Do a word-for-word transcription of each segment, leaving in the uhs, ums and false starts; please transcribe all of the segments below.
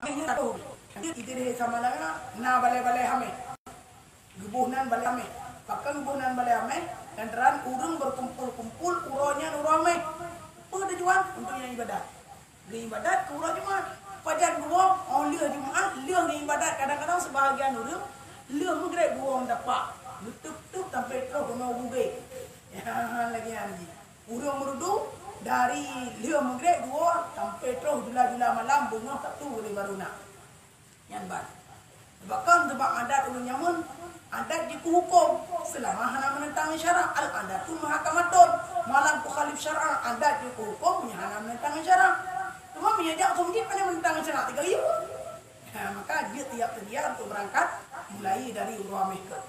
Jadi, di Samalanga na balai-balai hameh. Geuboh nan balai ameh. Pakon geuboh nan balai ameh? Lantaran ureuëng berkumpul-kumpul uroe nyan uroe ameh. Peue tujuan? Untuk nyang ibadat. Geuibadat keu uroe Jumat. Pajan geuwoe? Oh, lheueh Jumat, lheueh geuibadat. Kadang-kadang sebahagian ureuëng lheueh Maghrib geuwoe dapak. Geuteup-teup sampai troh keunoe gugée. Ya, lagée nyan jih. Ureuëng Meureudu dari lheueh Maghrib geuwoe sampai troh jula-jula malam beungoh Sabtu lé baru na. Nyan ban. Bahkan sebab adat ureuëng nyamun, adat jikeuhuköm selama hana meunentang syara'. Al-adatu muhakamatun, ma lam tukhalif syara'. Adat jikeuhuköm meunyo hana meunentang syara'. Cuma meunyo jak keu meuseujid, pane meunentang syara', tinggai yue. Ha, maka jeuet tiap seudia untuk beurangkat mulai dari uroe ameh keu.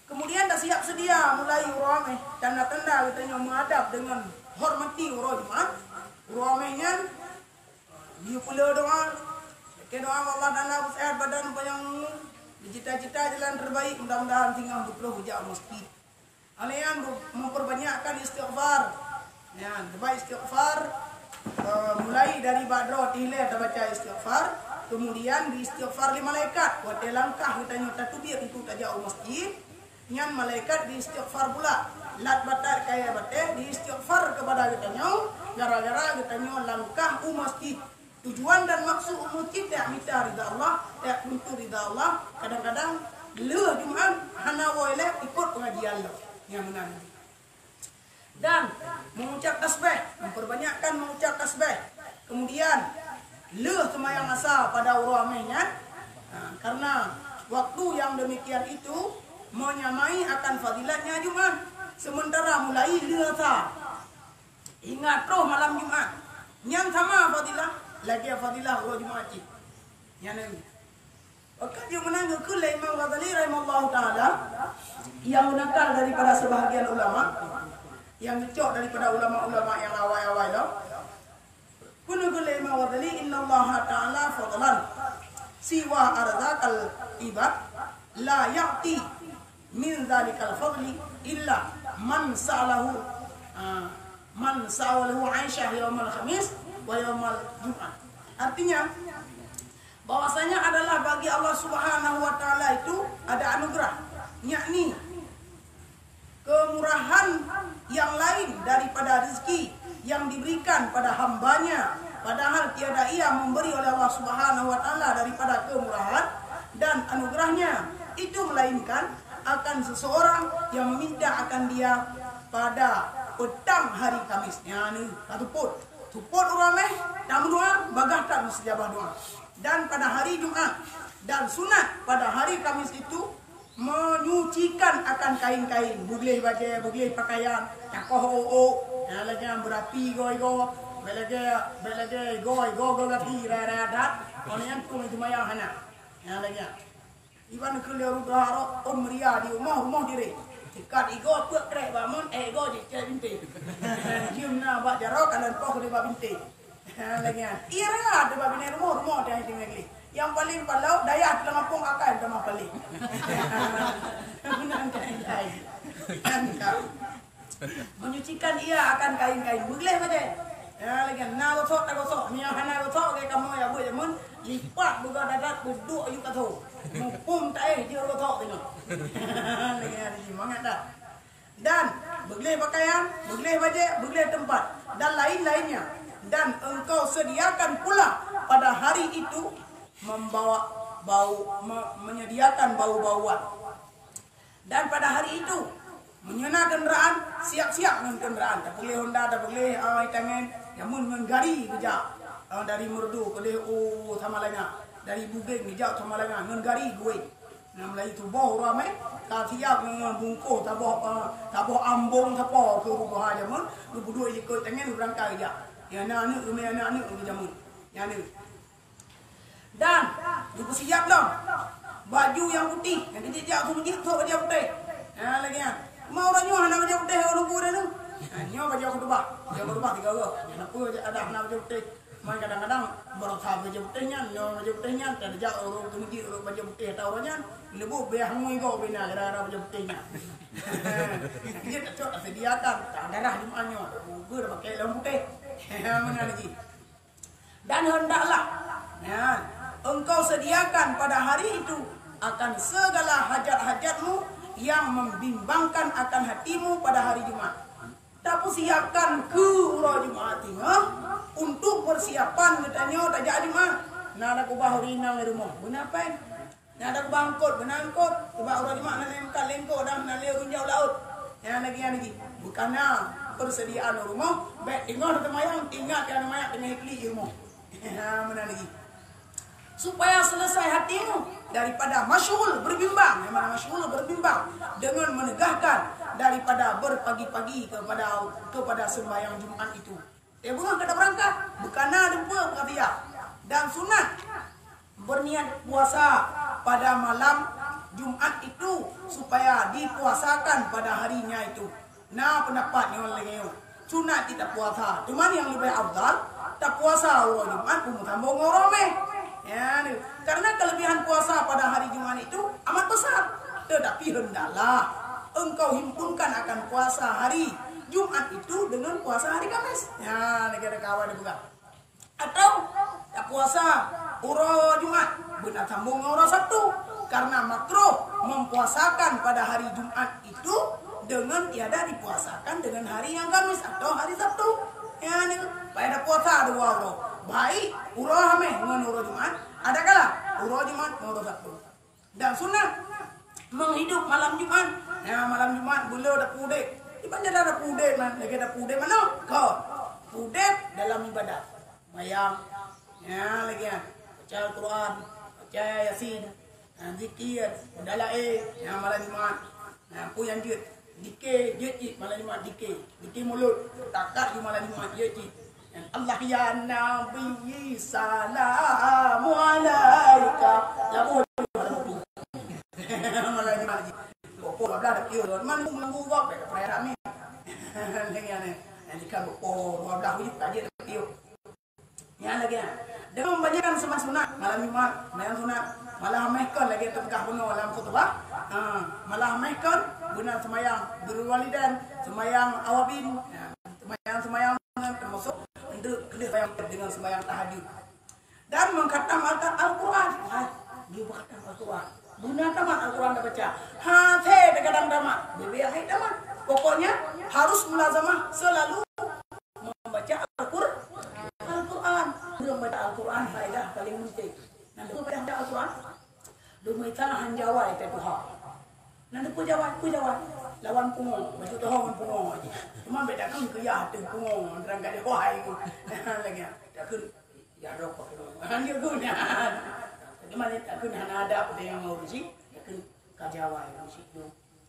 Kemudian dah siap seudia mulai uroe ameh, tanda-tanda geutanyoe meuadab deungon hormati uroe Jumat. Uroe ameh nyan Geuyue peuleueh doa, lakée doa bak Allah Taala beuseuhat badan panyang, beucita-cita jalan terbaik, mudah-mudahan singoh beutôh jak u masjid. Alaian memperbanyakkan istighfar. Nyan, teuba istighfar, eh, mulai dari bak droe teuh ilée tabaca istighfar, kemudian geuistighfar lé malaikat watée langkah geutanyoe tateubiet untuk tajak u masjid. Nyan malaikat geuistighfar pula. Lat batat kayée batée geuistighfar keupada geutanyoe gara-gara geutanyoe langkah u masjid. Tujuan dan maksud u masjid tajak mita ridha Allah, tajak tuntut ridha Allah. Kadang-kadang lheueh Jumat hana woe lé ikot pengajian lom. Nyan meunan. Dan mengucap tasbih, memperbanyakkan mengucap tasbih. Kemudian lheueh seumayang asa pada uroe ameh nyan, ha, karena waktu yang demikian itu menyamai akan fadilatnya Jumat. Sementara mulai lheueh asa hingga troh malam Jumat, nyan sama fadilah lagée fadilah uroe Jumat cit. Nyan. Maka jeuet meunan geukheun lé Imam Ghazali rahimahullahu taala, nyang meunakal daripada sebahagian ulama, nyang geucok daripada ulama-ulama nyang awai-awai lom. Kheun lé Imam Ghazali, "Innallaha ta'ala fadlan siwa arzaqal ibad la ya'ti min zalikal fadli illa man sa'alahu, ah, man sa'alahu Aisyah yaumal khamis wa yaumal jum'ah." Artinya, bahwasanya adalah bagi Allah Subhanahu wa Ta'ala itu ada anugerah, yakni kemurahan yang lain daripada rezeki yang diberikan pada hambanya, padahal tiada ia memberi oleh Allah Subhanahu wa Ta'ala daripada kemurahan dan anugerahnya itu, melainkan akan seseorang yang meminta akan dia pada petang hari Kamis. Nyan, ka seupôt. Seupôt uroe ameh, tameudoa, bagaih that mustajabah doa. Dan pada hari Jumat, dan sunat pada hari Kamis itu, menyucikan akan kain-kain, beugleh bajée, beugleh pakaian, takoh ôk-ôk, nyang lagée nyan beurapi igoe-igoe, bék lagée, bék lagée igoe-igoe gaki raya-raya that, kon nyan keu seumayang hana. Nyang lagée nyan. Iban keu lheueh ruga harok ôn meuria di rumoh, rumoh diré. Sikat igoe peuet krek bak mon, éh igoe jicék bintéh. Jeuem na bak jaroe, kalon poh di bak bintéh. Ha, lagée nyan. Iya raya di bak binéh rumoh, rumoh di akhé tinggai gleh. Nyang paleng palau dayah teulamapong akai tamah paleng. Meunan kan ai. Kan ka. Menyucikan ia akan kain-kain. Beugleh bajée. Ya, lagée na gosok, tak gosok. Meunyo hana gosok, lagée kamoe ya buet jameun, lipat beuga dadat, peuduek yue kaso. Muphom taéh jeuet gosok teunoe. Lagée nyan, mangat that. Dan beugleh pakaian, beugleh bajée, beugleh teumpat, dan lain-lainnya. Dan engkau sediakan pula pada hari itu membawa bau, me-, menyediakan bau-bauan. Dan pada hari itu, meunyo na kendaraan, siap-siap ngon kendaraan. Tapeuleh Honda, tapeuleh, ah, itangen, jameun ngon gari geujak. Ah, dari Meureudu keudeh u Samalanga, dari Bugeng geujak Samalanga ngon gari geuwéh. Nah, mulai tuboh uroe ameh, ka siap ngon bungkôh taboh, ah, taboh ambong sapo keu bubuha jameun, geupeuduek likot tangen geubeurangkat geujak. Ya, na aneuk, geumè aneuk-aneuk geujameun. Ya, aneuk. Dan geupeusiap lom baju nyang putéh, nyang keuneuk jak keu meuseujid, sok bajée putéh. Ha, lagée nyan. Cuma uroe nyoe hana bajée putéh, ureuëng bu dan nyoe. Ha, nyoe bajée khutubah. Bajée khutubah tiga uroe. Nyan peue adak hana bajée putéh. Man kadang-kadang baroesa bajée putéh nyan, nyoe bajée putéh nyan, tajak ureuëng keu meuseujid, ureuëng bajée putéh atau uroe nyan, leubeh biah ngui gob bina gara-gara bajée putéh nyan. Jeuet tacok, taseudiakan, tak darah Jumat nyoe, bubur pakai leueng putéh. Meunan lagi. Dan hendaklah Ya, engkau sediakan pada hari itu akan segala hajat-hajatmu yang membimbangkan akan hatimu pada hari Jumat. Tapersiapkan keu uroe Jumat teungoh untuk persiapan geutanyoe tajak Jumat. Na takeubah urinang di rumoh, beuna péng. Na takeubah eungkôt, beuna eungkôt. Sabab uroe Jumat na lé meukat lengko dan na lé ureueng jak u laôt. Nyan lagèe nyan lagèe. Beukana persediaan u rumoh, bèk teungoh teumayang, ingat keu aneuk manyak teungoh iklik di rumoh. Ha, meunan lagèe. Supaya selesai hatimu daripada masyghul berbimbang, yang mana masyghul berbimbang, dengan menegahkan daripada berpagi-pagi kepada kepada sembahyang Jumat itu. Eh, beungoh ka tabeurangkat, beukana dumpeue, beukasiap. Dan sunat berniat puasa pada malam Jumat itu supaya dipuasakan pada harinya itu. Na peundapat nyang lagèe nyoe, sunat cit tapuasa, teuma nyang leubeh afdal tapuasa uroe Jumat beumeusambông ngon uroe ramè. Ya, ni. Karena kelebihan puasa pada hari Jumat itu amat besar. Tetapi hendaklah engkau himpunkan akan puasa hari Jumat itu dengan puasa hari Kamis. Ya, negara kawan dipeugah. Atau tapuasa uroe Jumat, beuna sambông ngon uroe Sabtu. Karena makruh mempuasakan pada hari Jumat itu dengan tiada dipuasakan dengan hari yang Kamis atau hari Sabtu. Ya, ni, payah tapuasa dua uroe. Baik uroe Hamèh ngon uroe Jumat, adakala uroe Jumat ngon uroe Sabtu. Dan sunat menghidup malam Jumat. Ya, malam Jumat beu le dapu udép. Iban jadah dapu udép man, lagèe dapu udép manoe. Kon. Dapu udép dalam ibadah. Mayang. Ya, lagèe nyan. Baca Al-Quran, baca Yasin, ha, zikir, meudalah, eh, ya, malam Jumat. Nah, peue nyang jeuet? Dikir, jeuet cit malam Jumat dikir. Dikir mulod, takat di malam Jumat, jeuet cit. Allah ya Nabi, salamu alaika. Labuh malam Jumat jih. Pukul dua belas dah piôh. Man minggu gob, eh, perayaan Amin. Dengan ni, yang jika pukul dua belas wajib, tak jeuet dah piôh. Nyan lagèe nyan. Dengan membanyakkan seumayang sunat malam Jumat, seumayang sunat malam Hamèh kon lagèe teupeugah bunoe lam khutbah. Ha, malam Hamèh kon beuna seumayang birrul walidain, seumayang awabin, ya, seumayang-seumayang termasuk untuk keuneuk seumayang dengan seumayang tahajud. Dan mengkhatam Al- Al-Quran. Hai, dia mengkhatam Al-Quran. Beuna tamat Al-Quran tabaca. Hase teugadang tamat. Bebe hai tamat. Pokoknya harus mulazamah selalu membaca Al-Qur-, Al-Quran. Ureueng baca Al-Quran faedah paling penting. Nah, ureueng baca Al-Quran, dumai tanah han jawai teuh tuha. Nah, peue jawai, peue jawai. Lawan pungo, baju toho ngon pungo. Cuma beda kan kuliah tu pungo, terang kada wahai. Lagi tak kun ya rokok. Han dia guna. Cuma ni tak kun hana ada apa yang mau urusi, tak kun ka jawai urusi tu.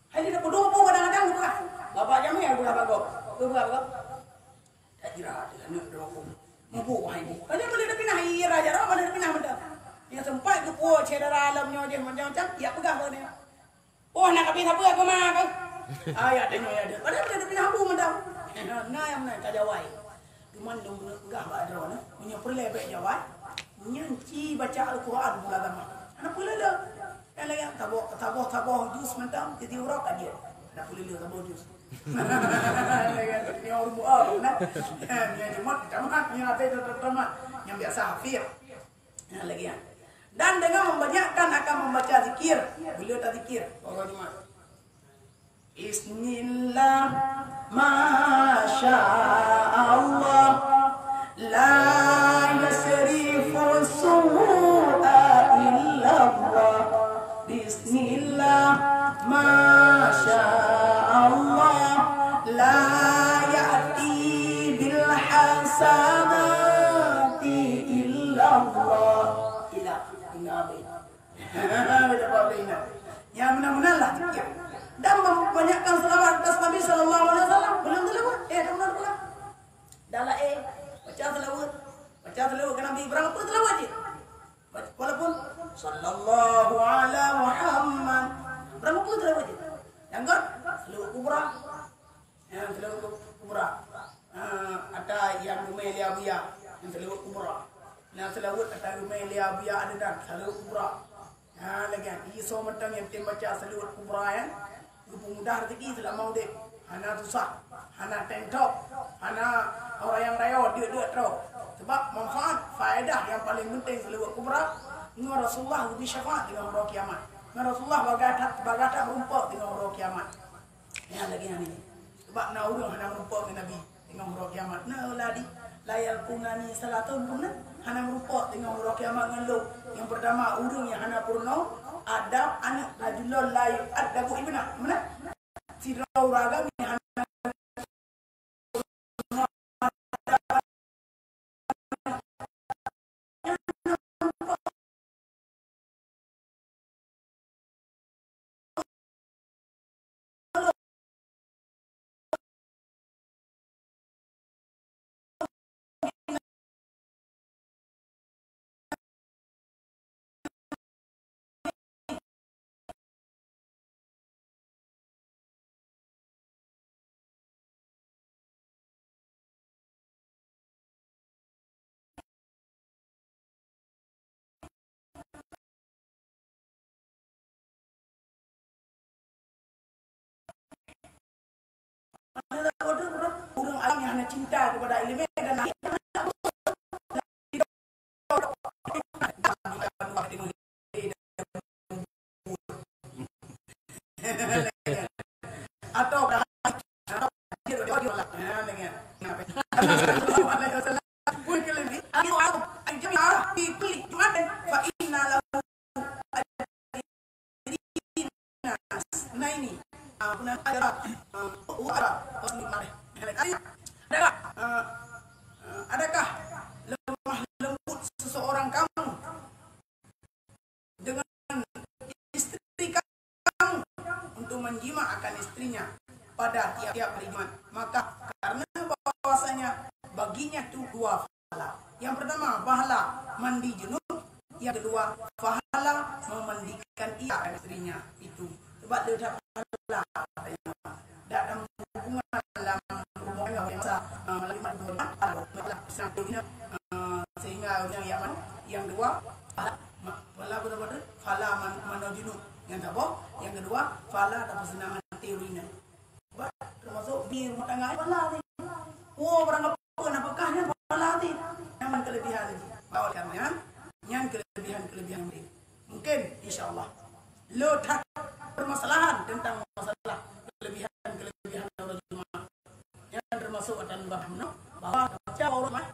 Hai dia peuduek bu kadang-kadang buka. Bapak jamé buka bago. Tu buka bago. Tak kira ada anak dua pun. Mabuk wahai ni. Padahal boleh dah pinah iya raja dah boleh dah pinah mentah. Yang sempat ke puak syedara alam nyoe je macam-macam, ya pegang kau ni. Oh, nak habis apa aku mah kau? Ah, ya tengok ya dia. Padahal boleh dah pinah bu mentah. Nah, yang mana tak jawai. Cuman dong peugah bak droeneuh, meunyoe peureulèe bèk jawai, nyan ci baca Al-Quran bulan Ramadan. Hana peuleueh. Kan lagèe saboh, saboh, saboh juz mantong, tiep-tiep uroe ka jeuet. Hana peuleueh saboh juz. Lagèe nyoe ureueng buah, kan? Nyan Jumat tamat, nyan até tamat. Nyan biasa hafiz. Nyan lagèe nyan. Dan dengan membanyakkan akan membaca zikir, beliau tak zikir, orang Jumat. Bismillah, masya Allah, la yasrifu su'a illallah. Bismillah, masya Allah, la ya'ti bil hasanati illallah. Ila, ila. Dapat bina. Yang benar-benar lah zikir. Dan membanyakkan selawat atas Nabi sallallahu alaihi wasallam. Belum selawat, eh, tak benar pula. Dah lah, eh, baca selawat. Baca selawat ke Nabi. Berapa selawat je? Walaupun sallallahu ala Muhammad. Berapa pun selawat je? Yang kan? Selawat kubra. Nyan selawat kubra. Ha, ata nyang geumè lé Abuya, nyan selawat kubra. Nyan selawat ata geumè lé Abuya Adnan, selawat kubra. Ha, lagèe nyan, isoe mantong nyang tem baca selawat kubra nyan, geupeumudah rezeki seulama udép. Hana susah, hana tengtop, hana orang nyang rayo deuk-deuk troh. Sebab manfaat, faedah nyang paleng penting siluweue kubra, ngon Rasulullah geubri syafaat teungoh uroe kiamat. Ngon Rasulullah bagah that, bagah that meurumpok teungoh uroe kiamat. Nyan lagèe nyan nyoe. Sabab na ureueng hana meurumpok ngon Nabi teungoh uroe kiamat. Na ladi, "La yalqunani salatun," hana meurumpok teungoh uroe kiamat ngon lôn. Nyang peurtama, ureueng nyang hana peurunoe adab aneuk, rajulun la yu'addabu ibnah. Meunan? Sidroe ureueng agam nyang hana Ureueng agam nyang hana cinta kepada ileumèe dan atau Nah ini, ah, guna ada, ah, wa ara, adakah, ah, ah, adakah lemah lembut seseorang kamu dengan istri kamu untuk menjimakkan istrinya pada tiap-tiap hari Jumat? Maka karena bahwasanya baginya itu dua pahala. Yang pertama, pahala mandi junub. Yang kedua, pahala memandikan ia, istrinya itu. Sebab dia dah pahala. Dak ada hubungan dalam hubungan yang biasa, eh, melalui mandi junub. Sehingga yang, yang kedua, pahala, pahala betul-betul, pahala man-, mandi junub. Yang kedua, yang kedua, pahala atas kesenangan hati ureueng inong. Bah, termasuk di rumah tangga, eh, pahala teuh. Oh, barang apa, nafkah nyan pahala teuh. Nyan kelebihan lagi. Oleh karena nyan, nyan kelebihan-kelebihan lain. Mungkin, insya Allah, le that permasalahan tentang masalah kelebihan-kelebihan orang Jumat. Nyan termasuk atan bah, bahwa baca orang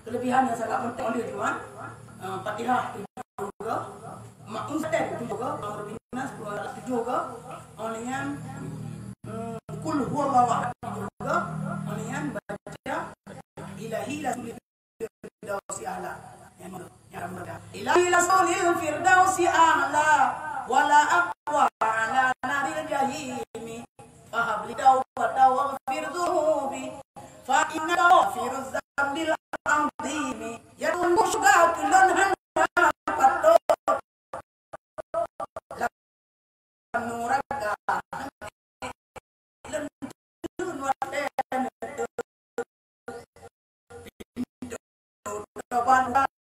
kelebihan yang sangat penting oleh Tuhan. Eh, Fatihah tujuh ke, Ma'un Saten tujuh ke, Amr bin Nas tujuh ke, oh, dengan, hmm, Qul huwallahu ahad tujuh ke, oh, dengan baca Ilahi la Firdausi a'la. Yang, yang, Ilahi la Firdausi a'la, wa la aqwa ala naril jahimi. Fahab li taubatan waghfir dzunubi, fa innaka ghafiruz dzambil azimi. Ya Tuhan, syuga keu lôn hana patôt. Lam nuraka lôn teun watèe neutôp pintoe tobat.